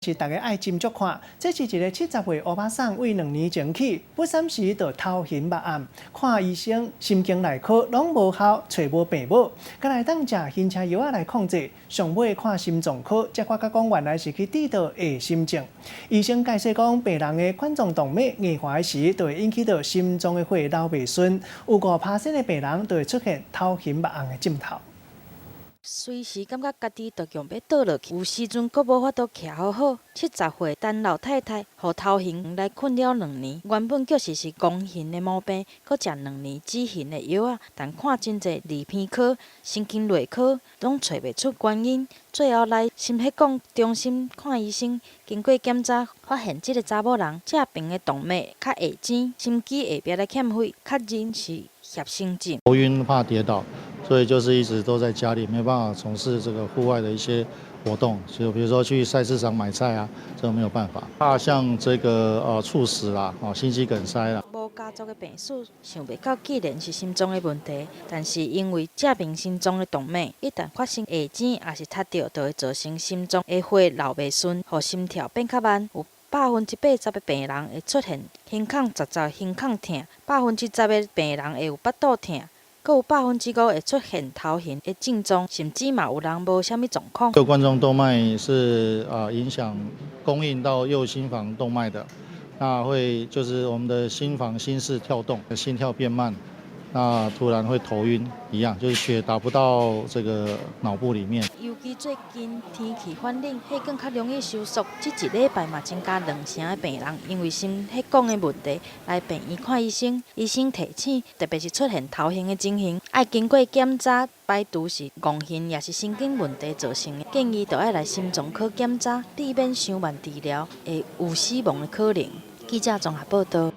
是大家愛斟酌看，這是一个70歲歐巴桑為2年前起，不三時就頭暈目暗，看醫生、神經內科攏無效，揣無病母，閣來當食暈車藥仔來控制，上尾看心臟科，才發覺講原來是去治著狹心症。醫生解釋講，病人的冠狀動脈硬化時，就會引起著心臟的血流袂順，有5%的病人就會出現頭暈目暗的症頭。隨時感覺家己就強欲倒落去，有時陣閣無法度徛好好。70歲陳老太太，予頭暈來困擾兩年，原本確實是戇眩的毛病，閣食兩年止眩的藥仔，但看真濟兒鼻科、神經內科，攏揣袂出原因。最後來心血管中心看醫生，經過檢查，發現這个查某人這邊的動脈較下淺，心肌下壁咧欠血，確認是狹心症。頭暈怕跌倒，所以就是一直都在家裡，沒辦法從事這個戶外的一些活動，就比如說去菜市場買菜啊，這個沒有辦法。怕像這個猝死啦，哦心肌梗塞啦。無家族的病史，想袂到竟然是心臟的問題。但是因為這邊心臟的動脈一旦發生下淺，抑是塞著，就會造成心臟的血流袂順，予心跳變較慢。有80%的病人會出現胸腔雜雜、胸腔疼；10%的病人會有腹肚疼。閣有5%會出現頭暈的症狀，甚至嘛有人無啥物狀況。右冠狀動脈是啊影響供應到右心房動脈的，那會就是我們的心房心室跳動，心跳變慢，那突然會頭暈一樣，就是血打不到這個腦部裡面。尤其最近天氣反冷，血管較容易收縮。這一禮拜嘛增加兩成的病人因為心血管的問題來病院看醫生。醫生提醒，特別是出現頭暈的情形，愛經過檢查排除是戇眩抑是神經問題造成的，建議就愛來心臟科檢查，避免傷慢治療會有死亡的可能。記者綜合報道。